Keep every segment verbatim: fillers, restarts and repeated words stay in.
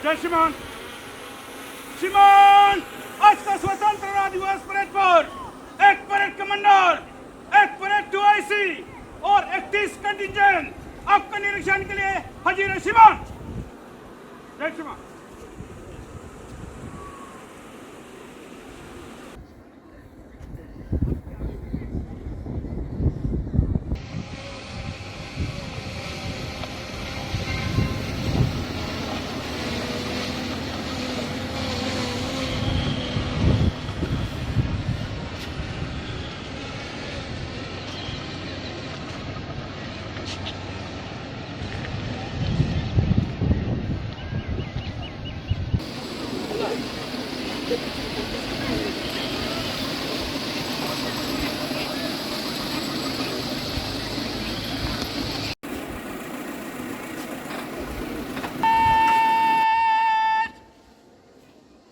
जय श्रीमान। श्रीमान, आज का स्वतंत्रता दिवस परेड पर एक परेड कमांडर, एक परेड टू आईसी और इकतीस कंटिजेंट आपका निरीक्षण के लिए हाजिर है श्रीमान। जय श्रीमान।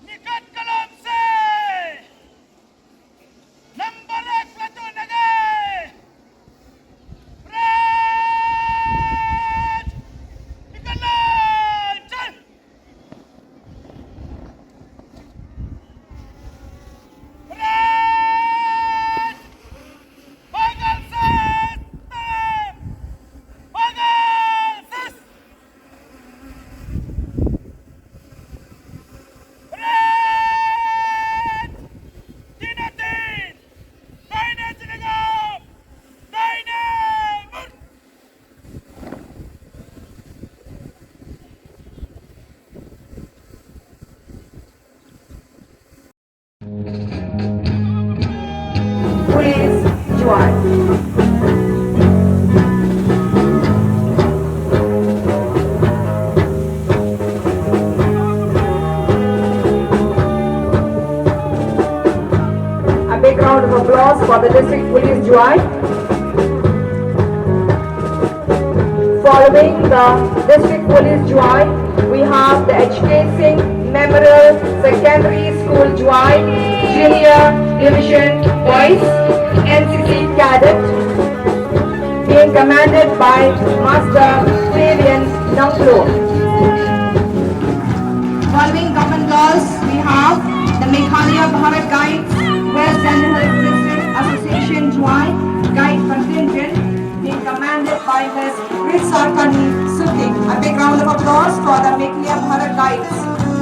निकट कलम से नंबर एक प्लेटून आगे। परेड निकलना चल। परेड बगल से, परेड बगल से। Police Jowai. A big round of applause for the District Police Jowai. Following the District Police Jowai, we have the H K Singh Memorial Secondary School Jowai, Junior Division Boys, N C C Cadet, being commanded by Master Fabian Nongklo. Following commanders, we have the Meghalaya Bharat Guides, West Jaintia Hills District Association Jowai, Guide Contingent, being commanded by Miss Risakani Suting. A big round of applause for the Meghalaya Bharat Guides,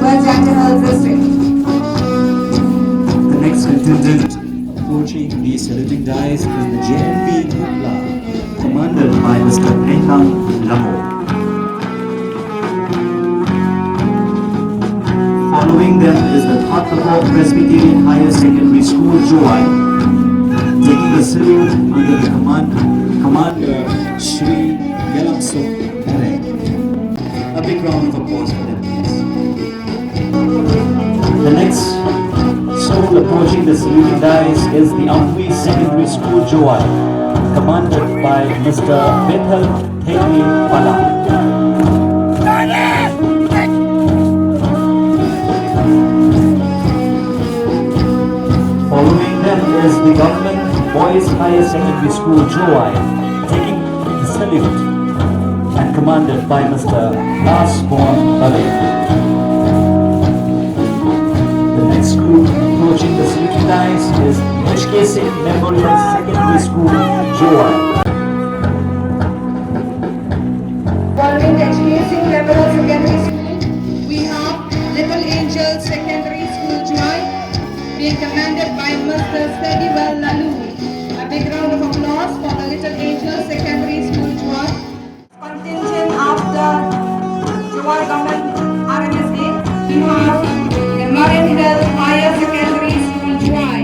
West Jaintia Hills District. The next contingent approaching the saluting dais is the J N P Thadla, commanded by Mister Nengdang Lamo. Following them is the Thadlakhor Presbyterian Higher Secondary School, Jowai, taking the salute under the command, Commander Shri Yalamsuk Bareh. A big round of applause for them, please. The next school approaching the saluting dais is the Ampui Secondary School, Jowai, commanded by Mister Bethel Thengni Pala. Following them is the Government Boys Higher Secondary School, Jowai, taking the salute and commanded by Mister Lasbon Bale. The next group approaching the saluting dais is H K Singh Memorial Secondary School, Jowai. Following H K Singh Memorial Secondary School, we have Little Angel Secondary School, Jowai, being commanded by Mister Sediwell Lalu. A big round of applause for the Little Angel Secondary School, Jowai. Contingent of the Jowai Government R M S A. We have the Marian Hill Higher Secondary School, Jowai.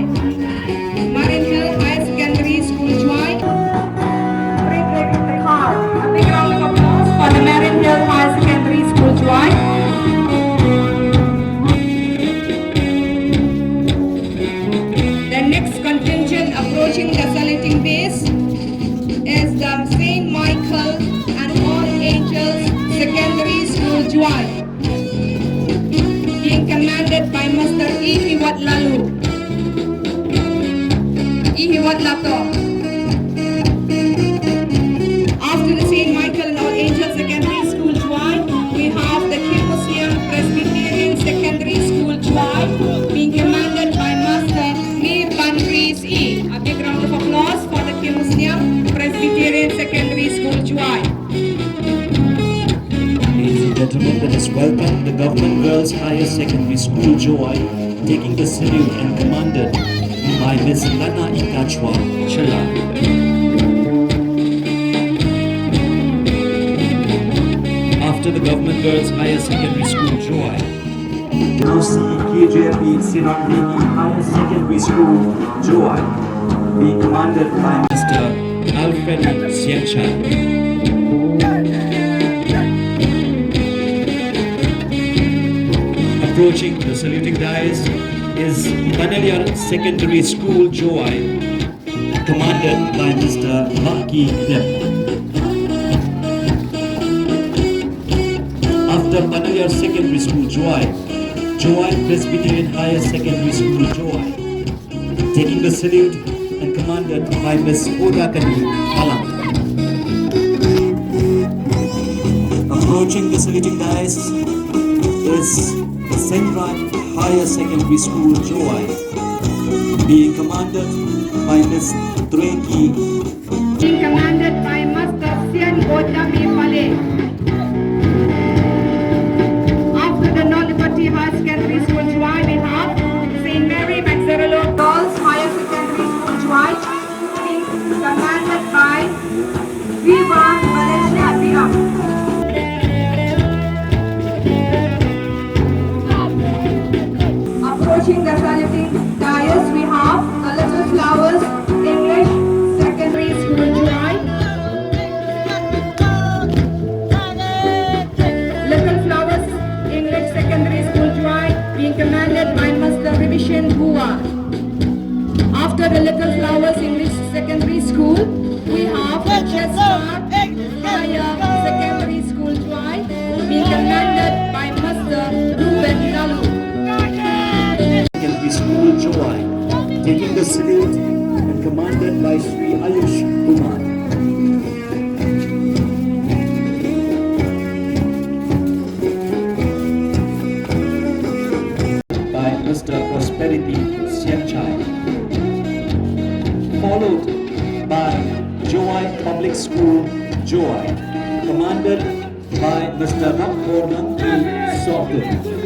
Marian Hill Higher Secondary School, Jowai. Great, great, great, great. A big round of applause for the Marian Hill Higher Secondary School, Jowai. The next contingent approaching the saluting dais is the Saint Michael and All Angels Secondary School, Jowai, being commanded by Mister Ihiwat Lalu. Ihiwat Lato. After the Saint Michael and All Angels Secondary School, Jowai, we have the Khemusiang Presbyterian Let us welcome the Government Girls Higher Secondary School, Jowai, taking the salute and commanded by Miss Lana Ikachwa Chilla. After the Government Girls Higher Secondary School, Jowai, K J P Sinandiki Higher Secondary School, Jowai, being commanded by Mister Alfred Sianchai. Approaching the saluting dais is Panaliar Secondary School, Jowai, commanded by Mister Maki Khnep. After Panaliar Secondary School, Jowai, Jowai Presbyterian Higher Secondary School, Jowai, taking the salute and commanded by Miss Oda Kani Alam. Approaching the saluting dais is Saint Ryan Higher Secondary School, Jowai, being commanded by Miss Treki. Being commanded by Master Sian Gotami Pale. After the Nonlipati High Secondary School, Jowai, we have Saint Mary Magzerelo Girls Higher Secondary School, Jowai, being commanded by Viva Malaysia Biak. Approaching the saluting dais, we have the Little Flowers English Secondary School, Jowai. Little Flowers English Secondary School, Jowai, being commanded by Master Revision Bua. After the Little Flowers English Secondary School, we have Chester Higher Secondary School, Jowai, being commanded by Master Ruben Dalu. Secondary School, Jowai, taking the salute and commanded by Sri Ayush Kumar. By Mister Prosperity Sianchai, followed by Jowai Public School, Jowai, commanded by Mister Rambornang P. Sorkin.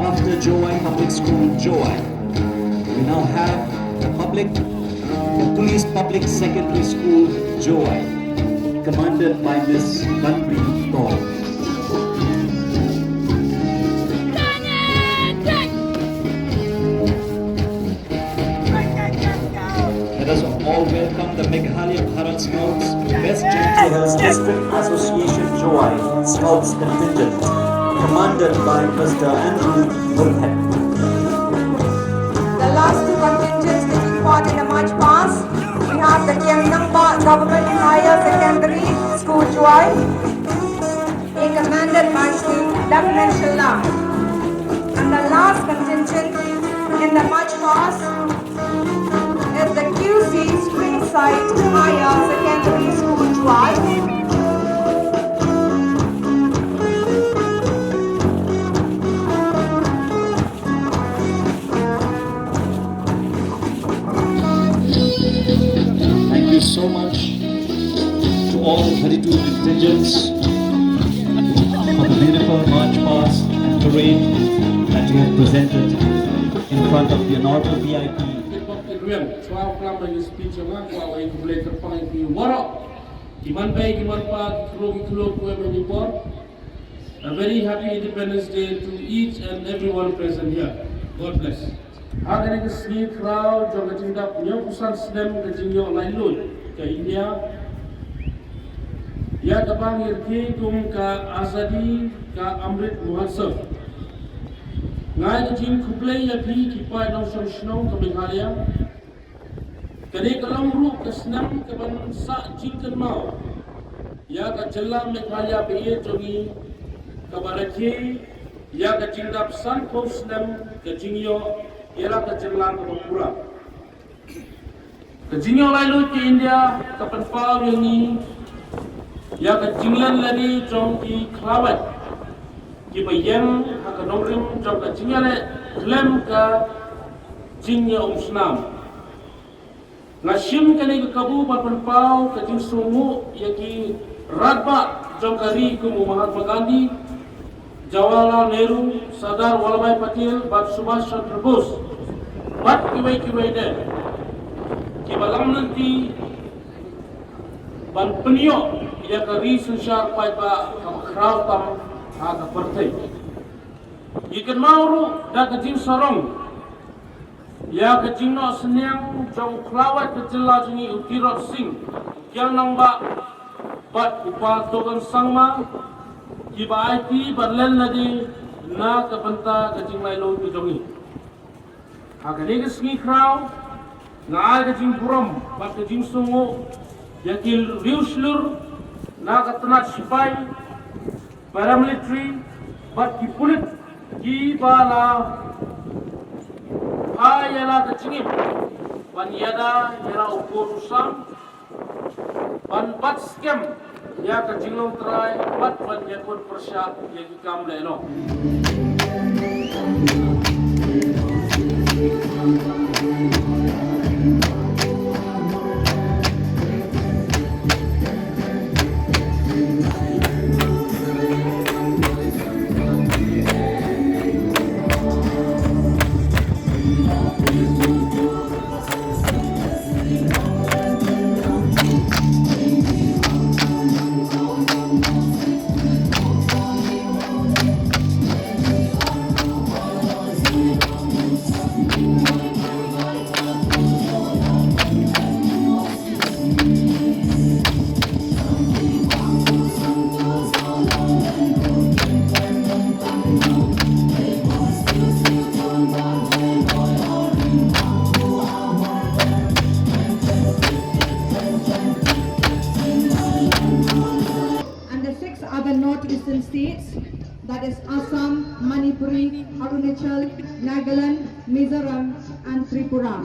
After Jowai Public School, Jowai, we now have the public, the Police Public Secondary School, Jowai, commanded by Miss Banri Tol. Let us all welcome the Meghalaya Bharat Scouts West Jaintia Hills District Association, Jowai Scouts Contingent, commanded by Mister Andrew Murphet. The last two contingents taking part in the march past, we have the Kiang Nangbah Government Higher Secondary School, Jowai, being commanded by Lieutenant Shylla. And the last contingent in the march past is the Q C Springside Higher Secondary School, Jowai. Thank you so much to all the thirty-two contingents for the beautiful march past and parade that you have presented in front of the honorable V I P. Kit bok kit riang, shuwa u klam ïa ki speech jong nga, kwah ïa ki khublei kyrpang ïa phi waroh. Ki man bei, ki man pa, ki khlur, ki khlur, kiwei pat ki por. A very happy Independence Day to each and everyone present here. God bless. Ha kane ka sngi khraw jong ka jingdap hynñiewphew san snem ka jingïoh laitluid ka India, ïa kaba ngi rkhie kum ka Azadi ka Amrit Mahotsav, nga ai ka jingkhublei ïa phi ki paid nongshong shnong ka Meghalaya. Kane ka long ruh ka snem kaban sah jingkynmaw ïa ka jylla Meghalaya ba ïeit jong ngi, kaba rakhe ïa ka jingdap sanphew snem ka jingïoh ïa la ka jylla kaba pura. Ka jingïoh laitluid ka India ka pynpaw ïa ngi ïa ka jinglen lade jong ki khlawait kiba ïeng ha ka nongrim jong ka jingïaleh khlem ka jingïaumsnam. Nga shim kane ka kabu ban pynpaw ka jingsngewnguh ïa ki radbah jong ka ri kum u Mahatma Gandhi, Jawaharlal Nehru, Sardar Vallabhbhai Patel bad Subhash Chandra Bose bad kiwei kiwei de, kiba lam lynti ban pynïoh ïa ka ri synshar paidbah kaba khraw tam ha ka pyrthei. Ngi kynmaw ruh da ka jingsarong ïa ka jingnoh synñiang jong u khlawait ka jylla jong ngi, u Tirot Sing, u Kiang Nangbah bad u Pa Togan Sangma, kiba aiti ban len lade na ka bynta ka jinglaitluid ka jong ngi. Ha kane ka sngi khraw, nga ai ka jingburom bad ka jingsngewnguh ïa ki riewshlur na ka tnat sipai, paramilitary bad ki pulit kiba la phai ïa la ka jingim ban ïada ïa la u khun u sam, ban bat skhem ïa ka jinglong trai bad ban ïakut pyrshah ïa ki kam lehnoh. And the six other northeastern states, that is Assam, Manipur, Arunachal, Nagaland, Mizoram, and Tripura.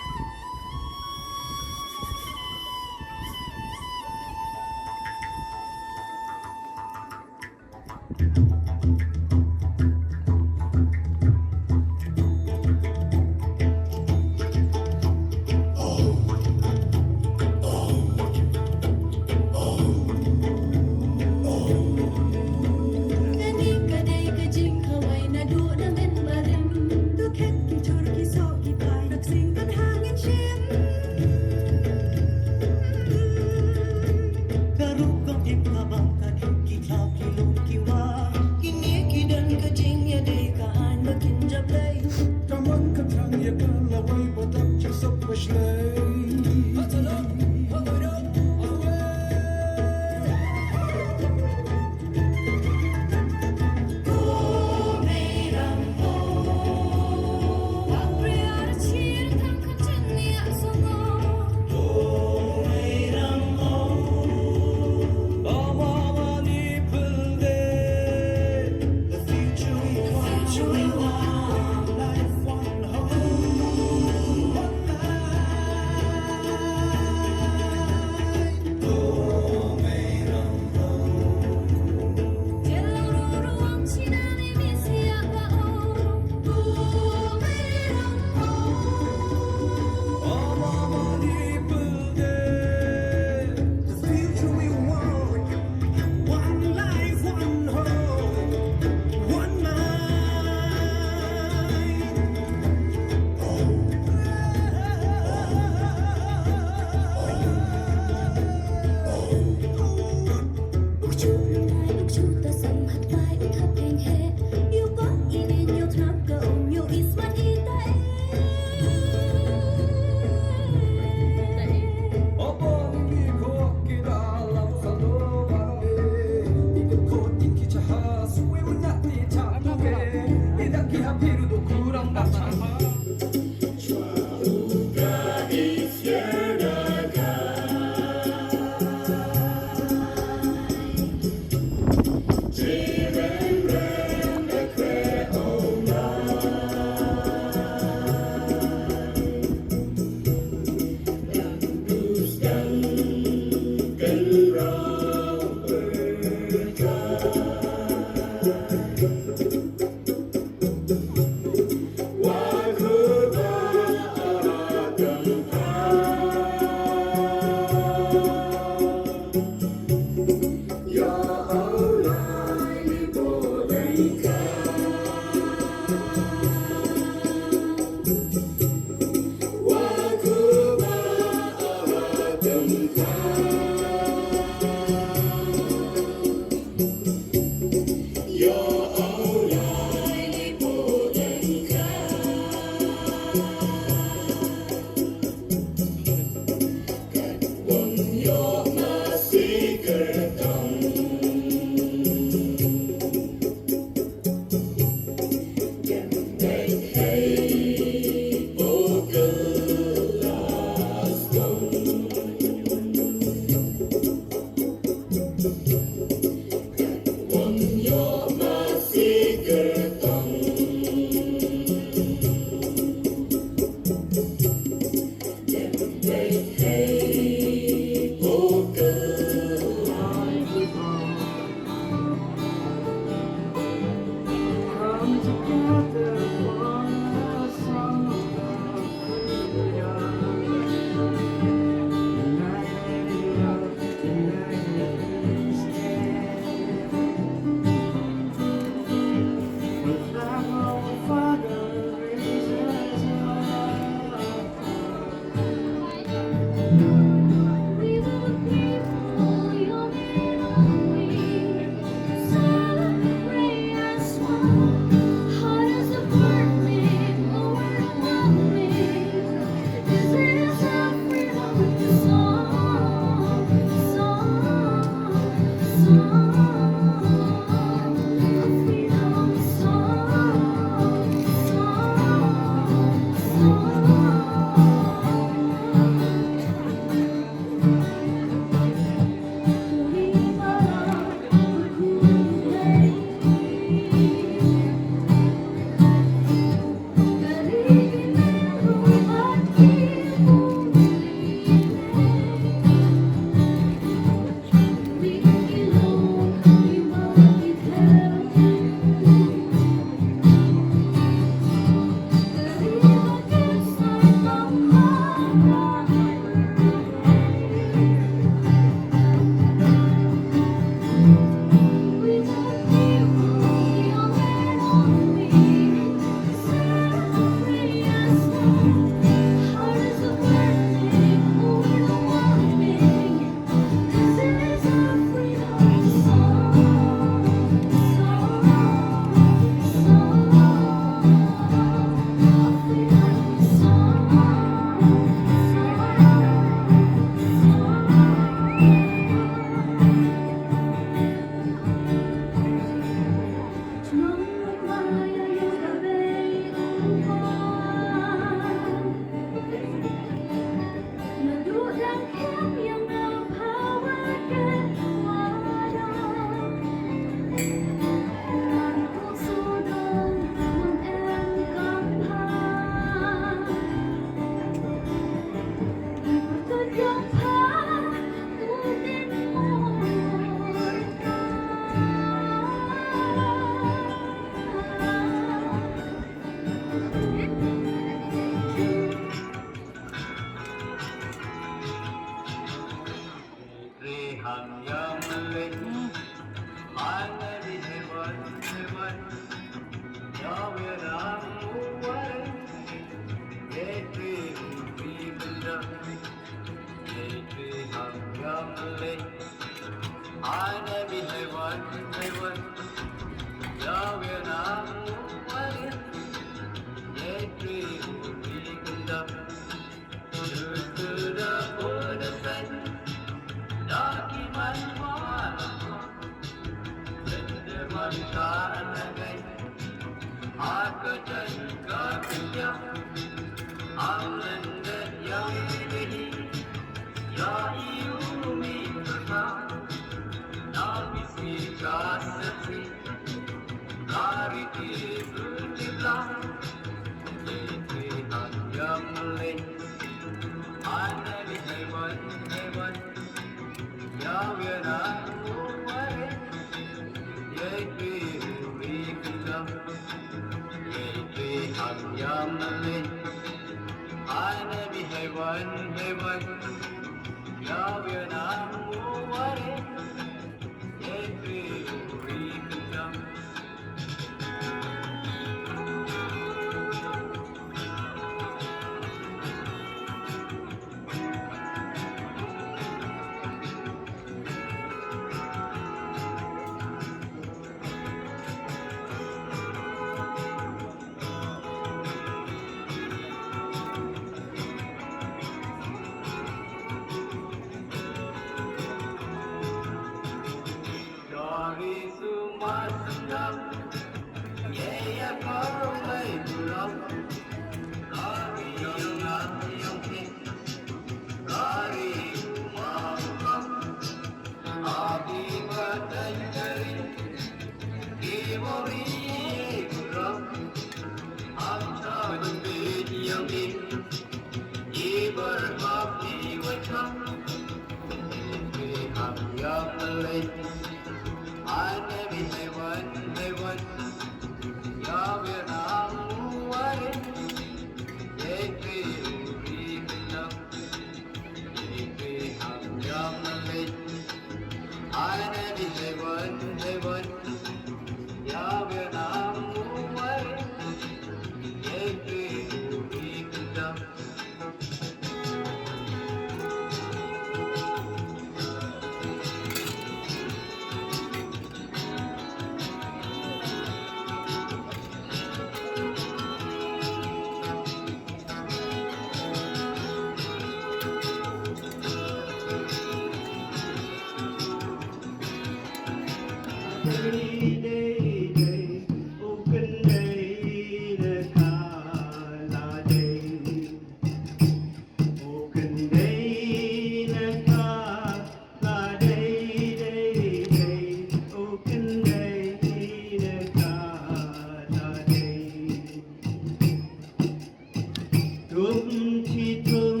Kum ti tum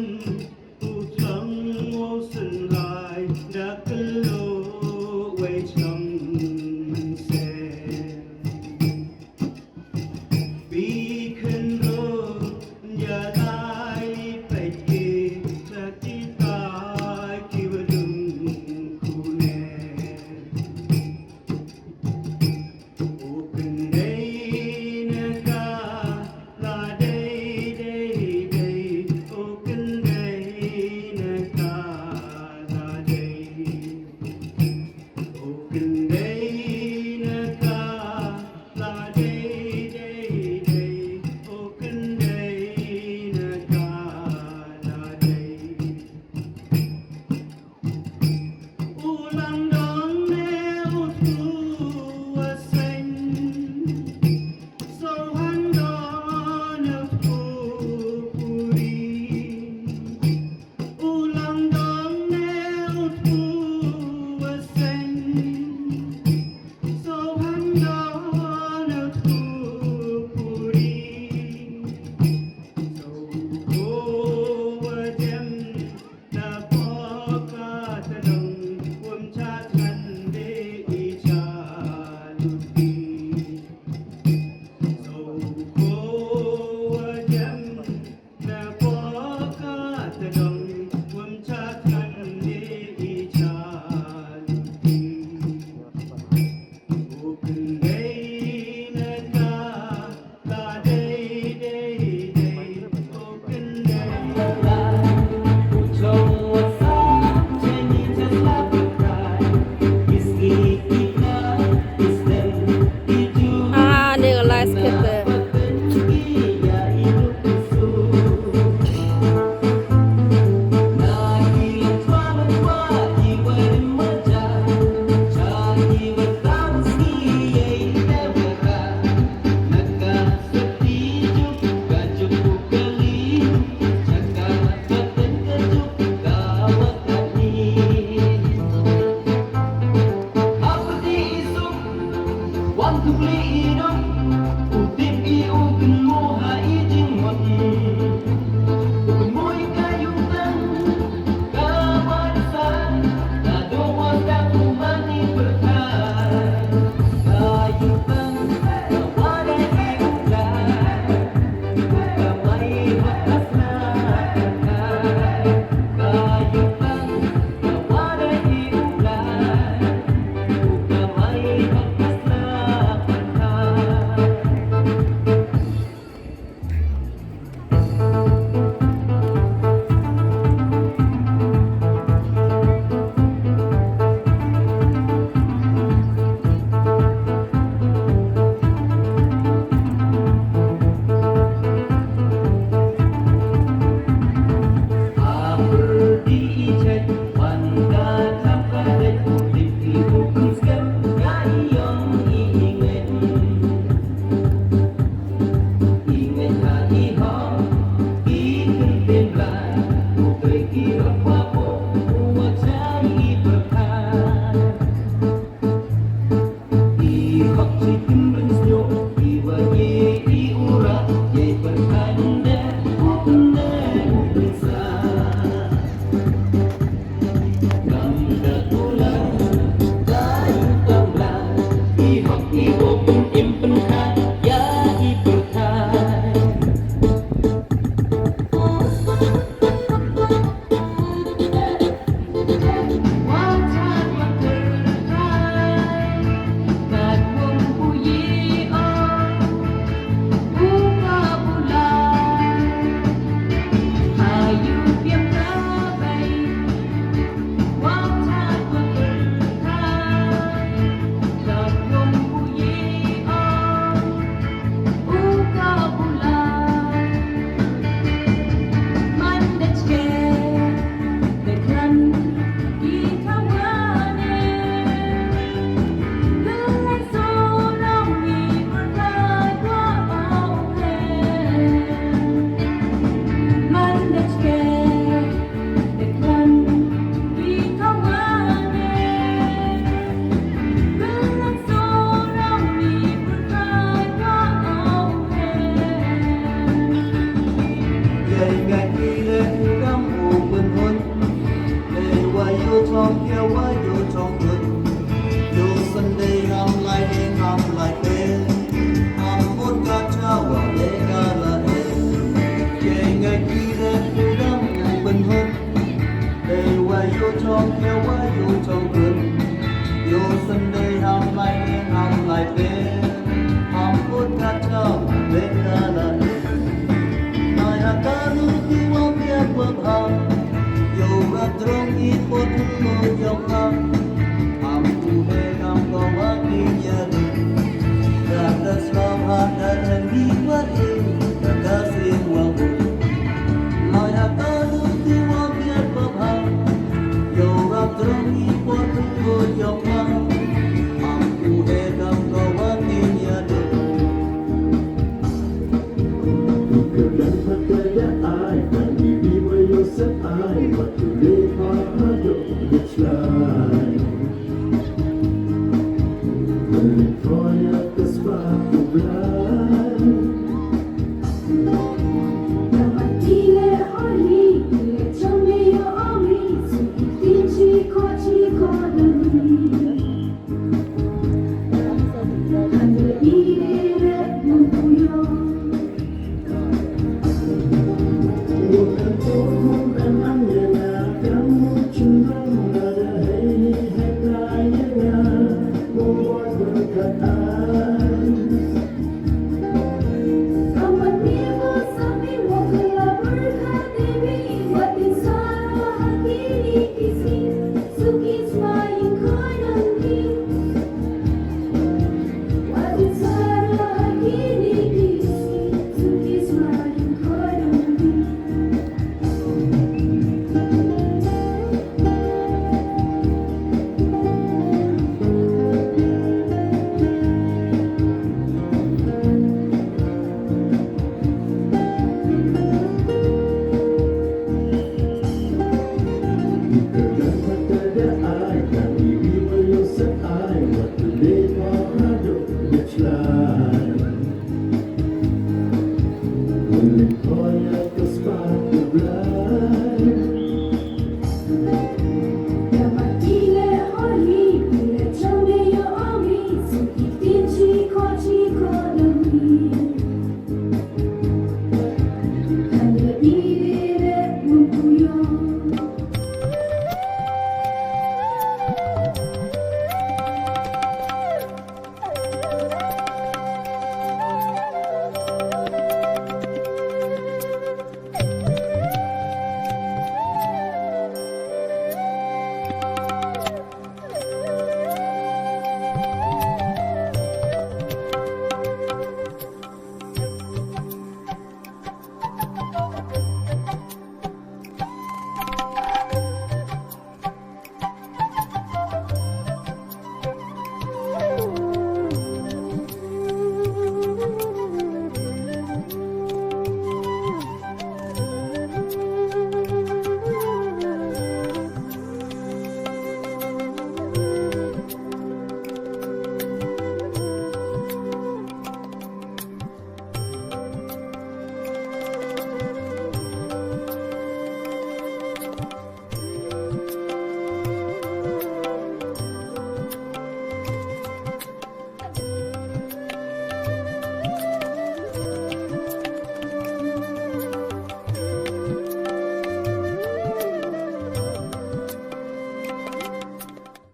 u tang u synrai da kelo wei chang sen. Bi khen ro ya lai pet ki ta ki ta ki wa dung ku ne. U kynrei na ka la dei dei dei